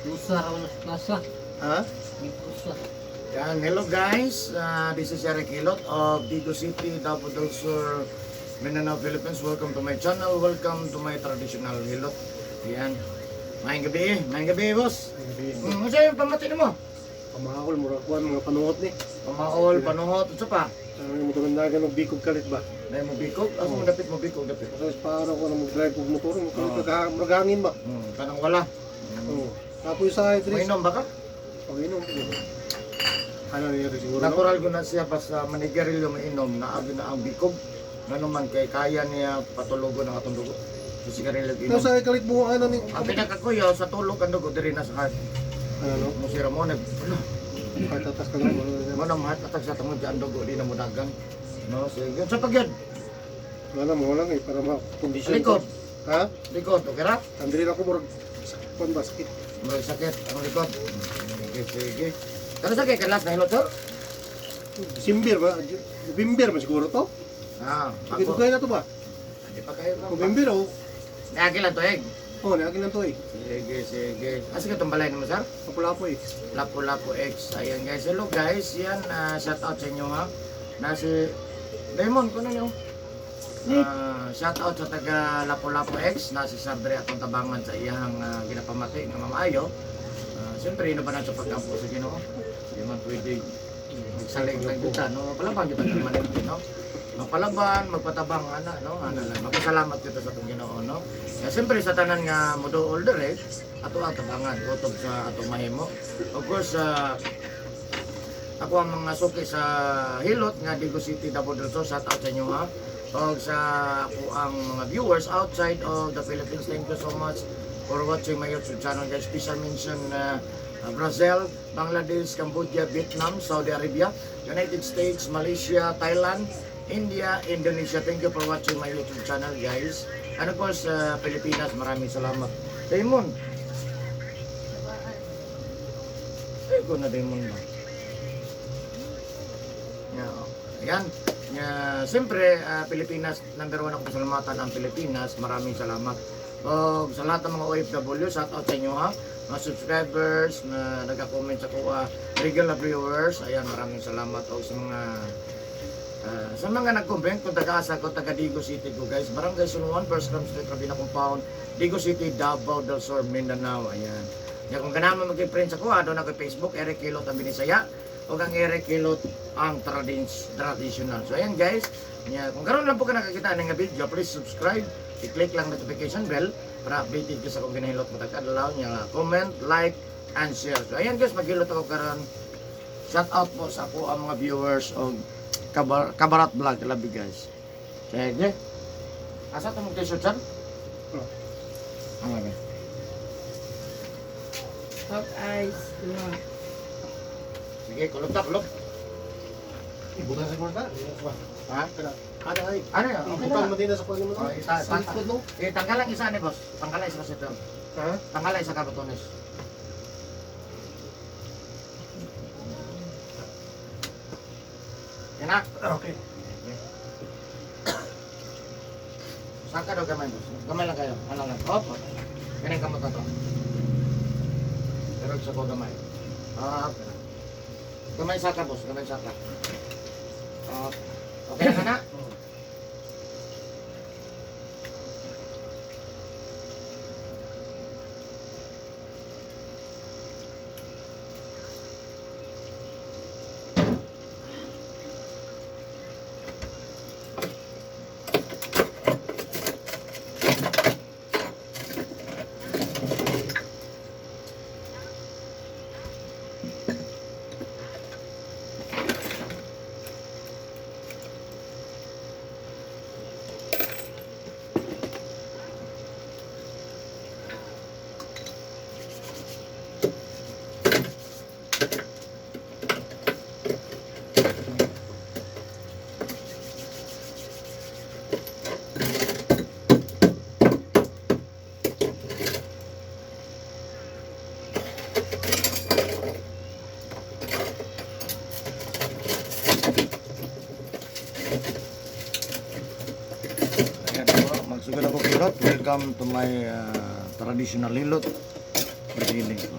Usa raw na sa plaza. Ha? Usa. Yan, hello guys. This is Eric Hilot of Digo City, Davao del Sur, Mindanao, Philippines. Welcome to my channel. Welcome to my traditional hilot. Yan. Maayong gabi eh. Maayong gabi, boss. Ano sa'yo yung pamati mo? Pamahol, mura kuan mga panuhot ni. Pamaol, panuhot, ito pa. Ang mo dagan og bikog kalit ba? Dahil mo bikog? Asa mo dapit mo bikog dapit? Kasi paano ko na mag-drive og motor, mo Oo. kalit murag hangin ba? Kanang wala. Oo. Tapos sa Idris, Mainom ba ka? pag-inom. Ano niya rin siguro, no? Natural ko na siya basta manigarilyo mainom na abi na ang bikog. Ngano man kay kaya niya patulogon ang atong dugo. Sa sigarilyo Tapos inom. sa kalit mo ano ni Ang pinakakuyo sa tulog ang dugo diri na sa heart. ano no? Mo si Ramon nag ano, Heart attack ka lang ano na. mo nang heart attack sa tungod ang dugo di na mo dagan. No, sige. Sa pagyud. Wala mo lang eh para ma-condition. Likod. Ha? Likod, okay ra? Andri na ako murag kuan ba sakit. Murag sakit ang likod. Sige, sige. Kano sa kay kalas na hilot, sir? December ba? November ba siguro to? Ah, Sige, ako. dugay na to ba? Di pa kayo. November oh. Niagi lang to, eh. Oh, niagi lang to eh. Sige, sige. Asa ka itong balay naman, sir? Lapu-lapu eh. Lapu-Lapu X. Ayan guys. Hello guys. Yan, shout out sa inyo ha. Na si Damon, kuno niyo. Shout out sa taga Lapu-Lapu X na si Sandre atong tabangan sa iyang ginapamati nga mamaayo. Siyempre, ino ba na sa pagkampo sa Ginoo? Di man pwede magsalig lang kita, no? Palaban kita permanente, no? Magpalaban, magpatabang, ana, no? Ana lang. Magpasalamat kita sa atong Ginoo, no? Kaya siyempre, sa tanan nga muduol dere, ato ang tabangan, utob sa atong mahimo. Of course, ako ang mga suki sa Hilot nga Digo City, Davao del Sur, shout out sa inyo ha. Og sa ako ang mga viewers outside of the Philippines, thank you so much for watching my YouTube channel guys. Special mention Brazil, Bangladesh, Cambodia, Vietnam, Saudi Arabia, United States, Malaysia, Thailand, India, Indonesia. Thank you for watching my YouTube channel guys. And of course, Pilipinas, maraming salamat. Damon. Ay, ko na Damon ba? Yeah. Ayan. Yeah, siyempre, Pilipinas, number one ako pasalamatan ang Pilipinas. Maraming salamat. O, sa lahat ng mga OFW, shout out sa inyo ha. Mga subscribers na nagka-comment sa kuha, regular viewers, ayan, maraming salamat. O sa mga nag-comment, kung taga-asa ko, taga Digo City ko guys. Barangay Sunuan, First Gram Street, Rabina Compound, Digo City, Davao del Sur, Mindanao. Ayan. Ya, kung ganahan mo mag-friend sa kuha, doon ako Facebook, Eric Hilot ang Binisaya, o kang Eric Hilot ang traditional. So ayan guys, ya, kung karon lang po ka nakakita ng video, please subscribe, i-click lang notification bell para updated ka sa kung ginahilot mo tag-adlaw niya. Comment, like, and share. So ayan guys, maghilot ako karon. Shout out po sa ako ang mga viewers og Kabarat Vlog. Love you guys. Sige. Asa ito mong t-shirt, sir? Oh. Ang lagi. Hot ice. Duha. Sige, kulog ta, kulog. Ibutan siguro ta. Ba? Ha? Kana. Ano ay? Ano yun? Okay Ibutan na. mo din na sa kuan mo. Oh, isa, Sa likod no? Eh, tanggalan isa ni boss. Tanggalan isa kasi ito. Ha? Tanggalan isa ka, botones. Yan na. Okay. Saka daw gamay, boss. Gamay lang kayo. Ano lang. Opo. Ganyan kamot na to. Pero sa ko gamay. Ah, okay. Gamay saka, boss. Gamay saka. Ah, okay na na? Ayan po, magsugod ako kilot. Welcome to my traditional hilot. Beginning ko.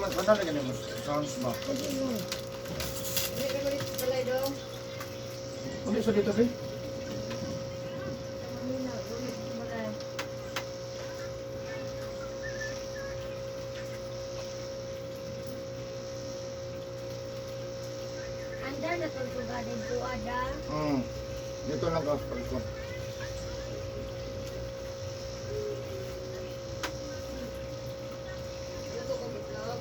man sandal gani mo sounds ba? Dili ka ulit balay dong. Uli sa dito be. Mamina, ulit balay. Anda na tultuganin ko ada. Dito lang ka pag ko. Luto ko itlog.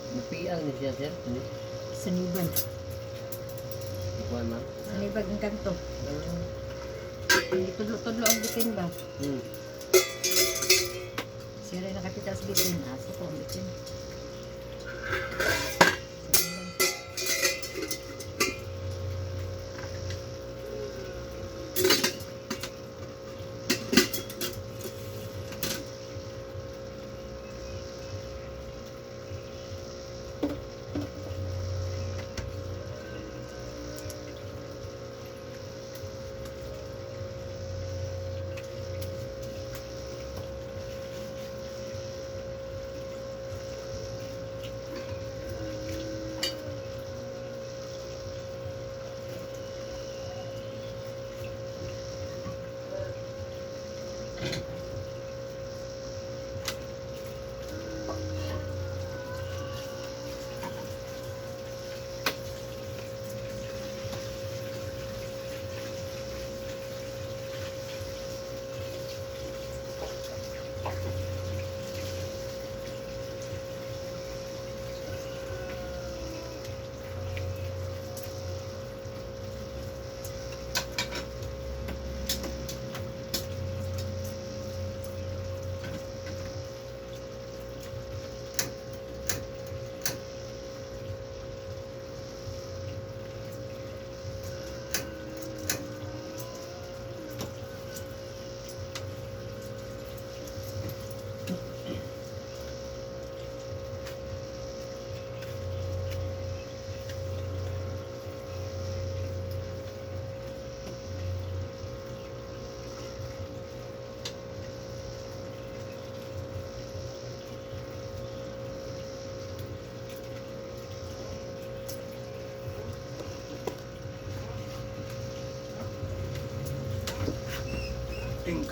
Napiang ni siya, sir. Hindi. Saniban. Ikuan, ma'am. Sanibag ang kanto. Tudlo-tudlo ang bitin ba? Sira yung nakapital sa bitin. Aso ko ang bitin. Saniban.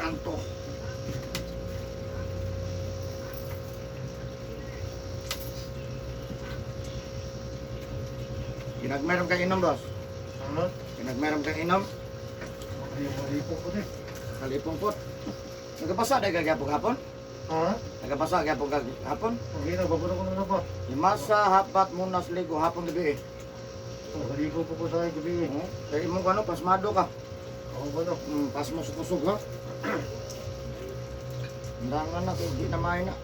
Engkanto. Ginagmeron kang inom, boss. Ano? Ginagmeron kang inom. Malipong ko din. Kalipong pot. Nagapasa dahil gagapong hapon? Ha? Nagapasa gagapong hapon? Okay na, bago na ko na ba? Himasa, hapat, munas, ligo, hapon gabi eh. Oh, haligo po po sa akin gabi eh. Oo. Kaya imong ano, pasmado ka. Ako ba no? Pasmo sa kusog ha. Undangan na, kay di na maayo na.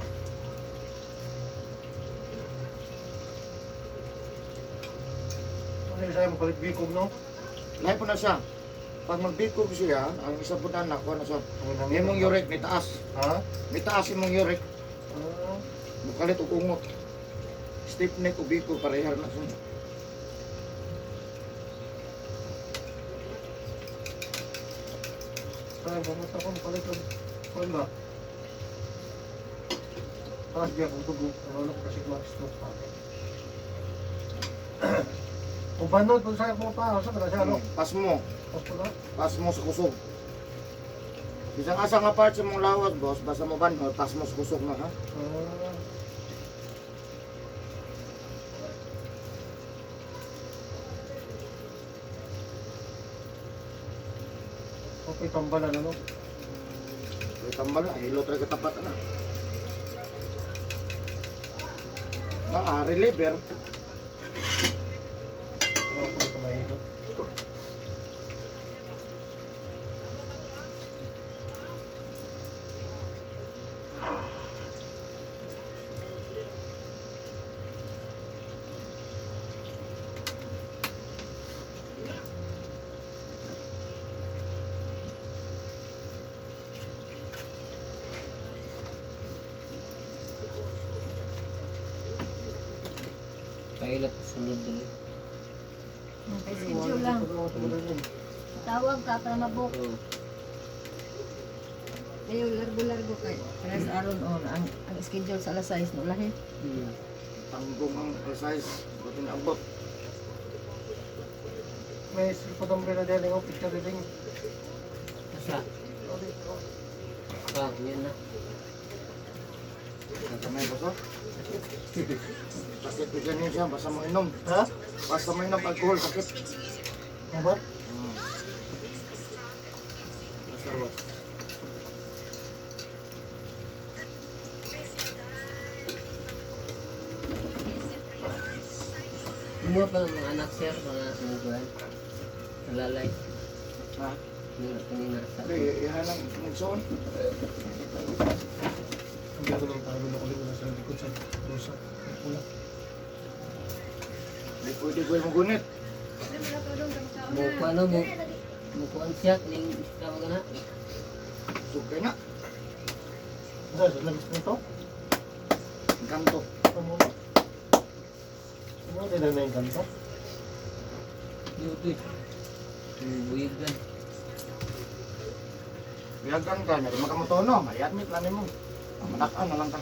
Ano yung sa'yo, mapalit bikog no? Lahi po na siya. Pag magbikog siya, ang isa po na nakuha na siya. Ang Imong uric, may taas. Ha? May taas imong uric. Ah, Mukalit og ungot. Stiff neck o bikog, parehar na siya. Sa'yo, pumunta ko, mapalit lang. Ano ba? Taas di akong dugo. Ano ko kasi ma-stroke pa ako. Kung banod, kung sa'yo pumunta, saan ka na siya, ano? Pasmo. Tapos po na? Pasmo sa kusog. Isang asa nga part sa mong lawas, boss, basta mo banhol, pasmo sa kusog na ha. Ah. Okay, tambalan ano? May tambal na, hilo talaga tapat na. Na, reliever. Okay, kamahilo. Pailat sunod dali. Kay schedule lang. Tawag ka para mabook. Oo. Kayo, largo-largo kay. Para sa aron on, ang schedule sa alas 6 no lahi. Tanggong ang size, butin abot. May silpod ang binadeli ko, picture din. Asa? Ah, yan na. Kamay, boss, oh. Sakit ko dyan yun siya, basta mo inom. Ha? Basta mo inom alcohol, sakit. Ano ba? Basta, boss. Mura pa ng mga anak sir, mga ano ba? Nalalay. Ha? Kanina, kanina. Sa Hindi, iha lang, nagsuon. Ang gano'n ng talo na kulit na sa likod sa busa. May pula. Hindi pwede ko yung gunit. Mukuan ano, mo mukuan siya ning tawag na. Sugay na. Ano, sa langis nito? Ang kanto. Ito muna. Ano, din na yung ganito? Yutoy. Buyigan. Biyagan ka, nyari makamutono. May-admit lang mo. Manakan na lang ka.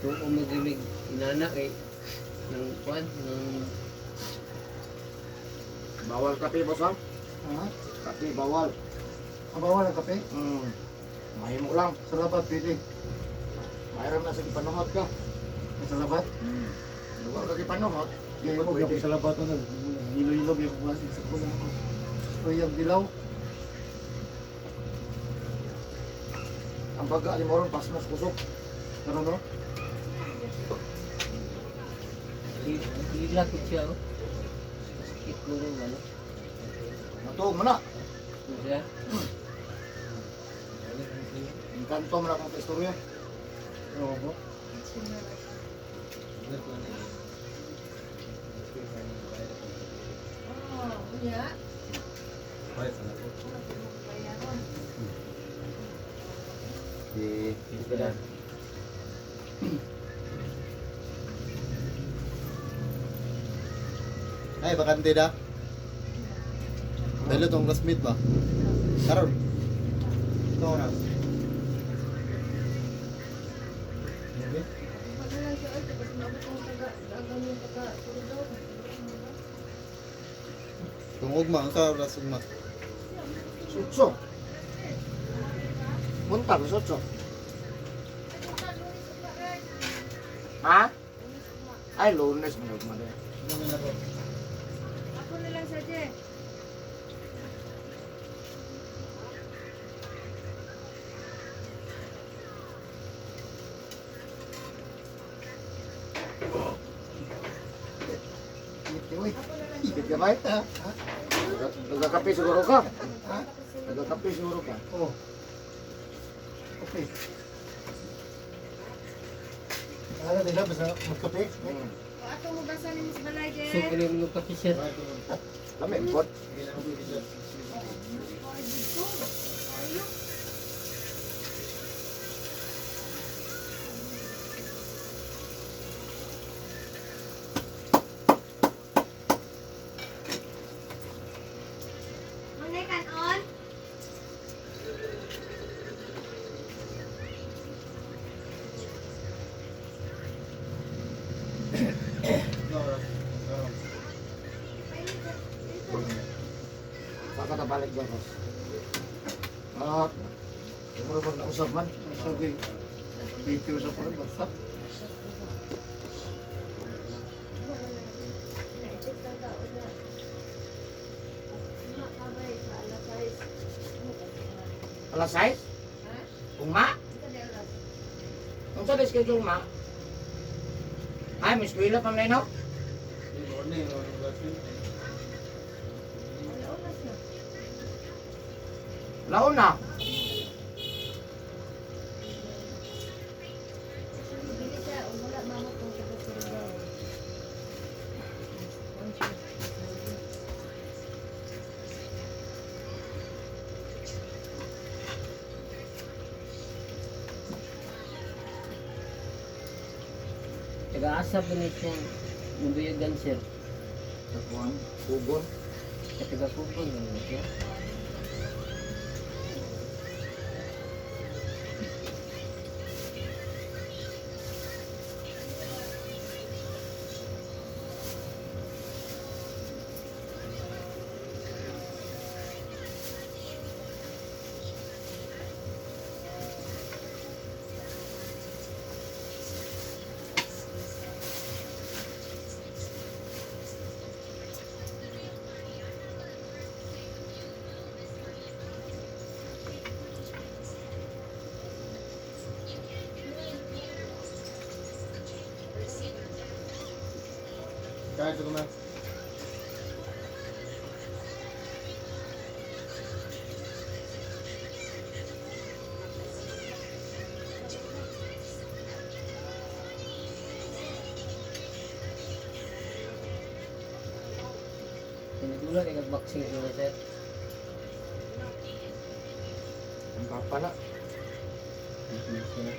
Kung umagimig inana kay ng kuan ng Bawal kape, boss, ha? Ha? Kape, bawal. Ang bawal ang kape? Mahimo lang. Sa labat, pwede. Mayroon na sa gipanuhot ka. Sa labat? Lugar ka gipanuhot. Yung ako, yung sa labat na. Hilo-hilo, yung kumasin sa pula ako. O yung dilaw. Ang baga ni Moron, pasmos kusog. Ano no? hila ko siya. Oh. Sakit mo rin ano. Natuog mo na. Ano siya? Ang kanto mo na akong istorya. Oo ba? Oh, unya. Ay, bakante da. Dalo tong classmate ba? Karon. Ito oras. Hindi. Kung ugma, unsa oras ugma? Sutso. Buntag, sutso. Ha? Ay, Lunes na ugma din. Ako na lang sa Jeff. Uy. Ikit ka ba? Nagkakape siguro ka. Nagkakape siguro ka. Oh. Okay. Ano nila basta magkape? Ato mo gasa ni Miss Balay, So, Jeff. kunin mo ng kape, sir. Lami, bot. Manay kanon? Baka tabalik dyan, boss. Ah, siguro pag nausap man. Sabi, video sa parang basta. Alas 6? Ugma? Kung sa schedule ma? Ay, may eskwela pa na no? Laon na. Dili siya, wala mamo kung taga Surigao. Taga-asa po ni siyang Nubuyagan, sir. Takuan, kugon. Taga-kugon, ano siya. Kahit sa kuma. Pinagula kay boxing sila, sir. Ang papa na. Sir.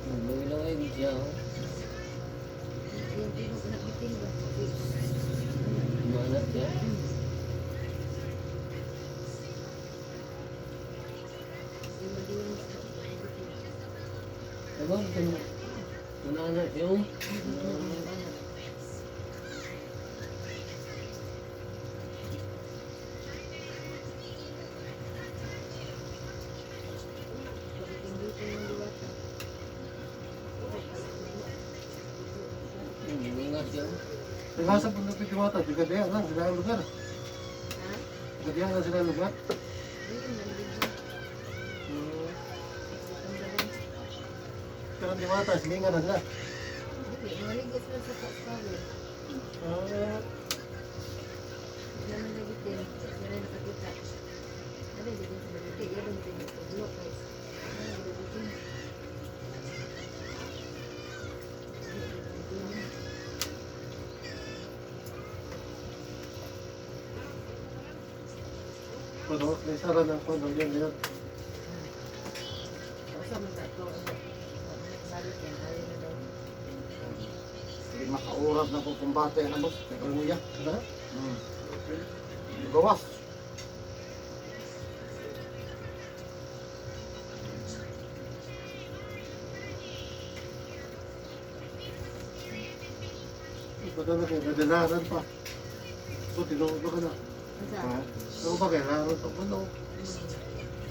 Nagluwi lang siya, oh. Yung tingog na biting ba? Mana siya. Diba, kung na siya, oh. Nga siya. Nagasa po ng Diwata, di Gadian lang sila ang lugar. Ha? Gadian lang sila ang lugar. Ayun, nandito. Pero ang Diwata, silingan na sila. Dili, maligo sila sa Pascawe. Ah, Wala man dagitin. Sila nakakita. Ano, di din sa dagiti. Iya, ba natin yung tudlo kay. Ano, dagitin. Pero may sara ng kondo yun yun. Usa man ta to. Balik yan, ayaw na daw. Lima ka oras na ko kumbate na boss. May kaluya. Ano? Gawas. Baka na kayo, nadalaran pa. So, tinuod ba ka na? Unsa? Ha? Ako ba kailangan pa po no?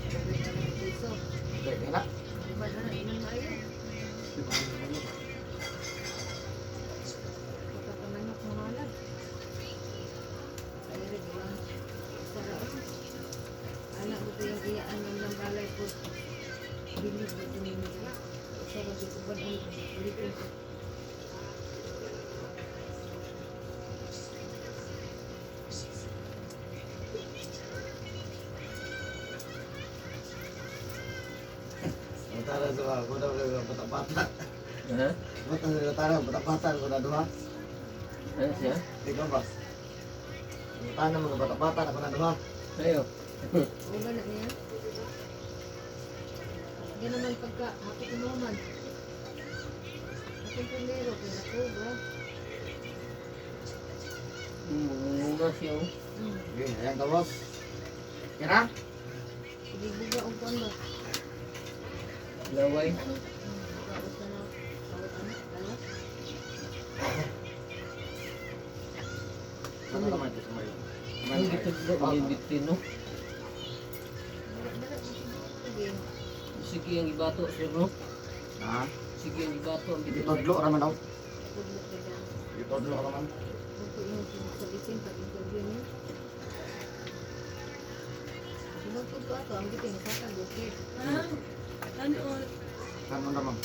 Dagay na ng piso. Pwede na. Diba na, inom na ayo. Di ba? Ano? Pagkakamanok mga alag. Ay, rin, diba? Sa raon. Anak ko yung iyaan ng lambalay ko. Bilib na tinimig. Sa raon, di ko ba ang ulitin ko. Tara sa mga kuno ko bata-bata. Ha? Bata sa tara bata-bata ko na duha. Ano siya? Ikaw ba? Tana mga bata-bata na ko na duha. Ayo. O ba na niya? Di naman pagka hapit mo man. Akong primero, kaya ako ba? Nga siya, oh. Okay, ayan ka boss. Kira? Sige, buga ang kuwan ba? Laway. Buga sa na. Kawat ano? Dala? Ano naman ito sa mayo? Ang gitudlo, ang bitin, no? Dala, dala. Sige. Sige ang ibato, sir, no? Ha? Sige ang ibato, ang bitin. Gitudlo raman daw. Tudlok ka dyan. Gitudlo raman. Ito yung sabisin pag-interview niya. Sinugtog ko ato, ang giting sa kagukit. Ano naman?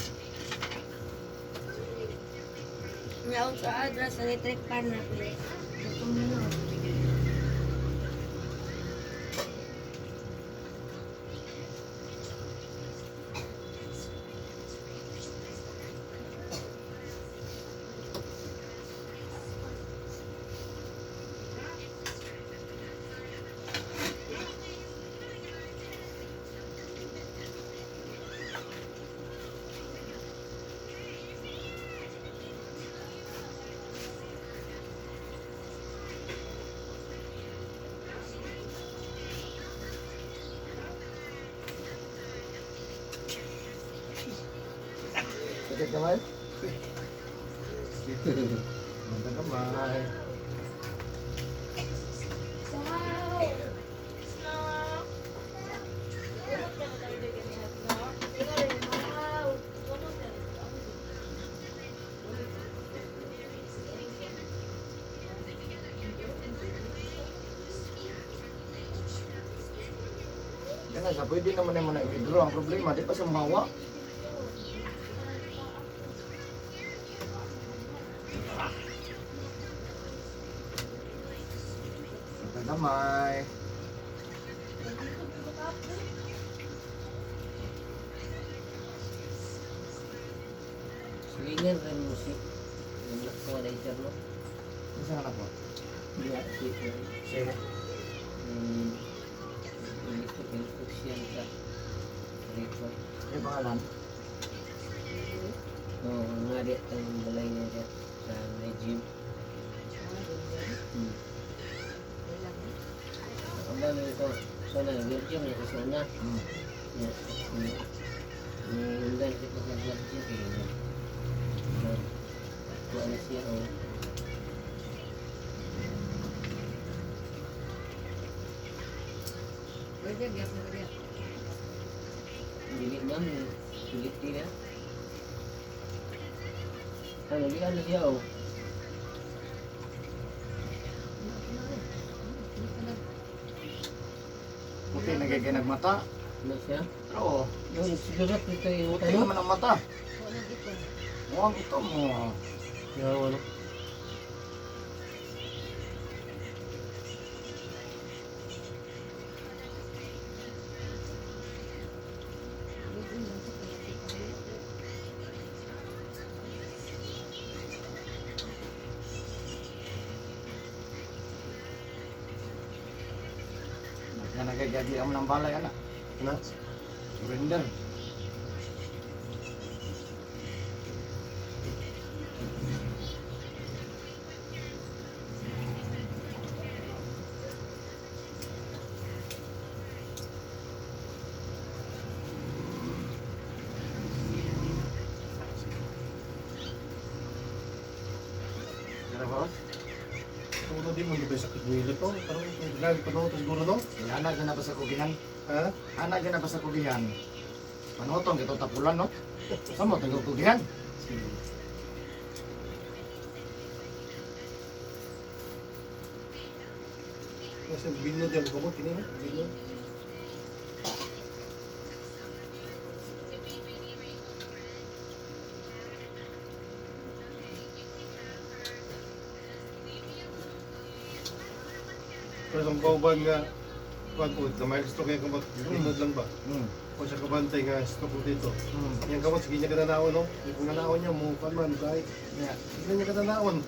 Naon sa address electric pan na pili. Itong nino. Sakit kamay? Maganda kamay. Yan na siya, pwede naman naman na i-withdraw. Ang problema, di pa siya mahawa. Maganda kamay. Silingan rin mo si. Yung nakuha na sir, no? Isa nga na po. Diya, si. Sige. Yung instruction sa rito. Yung pangalan? Oo, nga di, ang balay niya diya sa may gym. Ang dami ito. So na, wheelchair na sa una. Yeah. Ngundan siya pagkagwad siya kay kuha na siya oh. Pwede, gas na rin. Dili ma'am, sulit din na. Ano, di ano siya oh. Puti na kay nagmata. Ano siya? Oo. Yung siguro ito yung Puti ano? naman ang mata. Wala dito. Mukhang ito mo. Kaya ano. Nagagagi ang ng balay anak. Ano? Surrender. Pero boss, Tungkol di mo di ba sa kagwilo to? Parang grabe pa to siguro no? ana dyan na ba sa kugihan? Ha? Ana dyan na ba sa kugihan? Panotong ito tapulan no? Sa mo tungkol kugihan? Sige. Kasi bilyo di ang gamot kini no? Bilyo. Pero sa kauban nga kuan po, na mild stroke yung kamot, bilod lang ba? O siya kabantay nga stroke mo dito. Yang kamot, sige niya kananaon, no? Yung kung nanaon niya, mukha man, kahit. Yeah. Sige niya kananaon.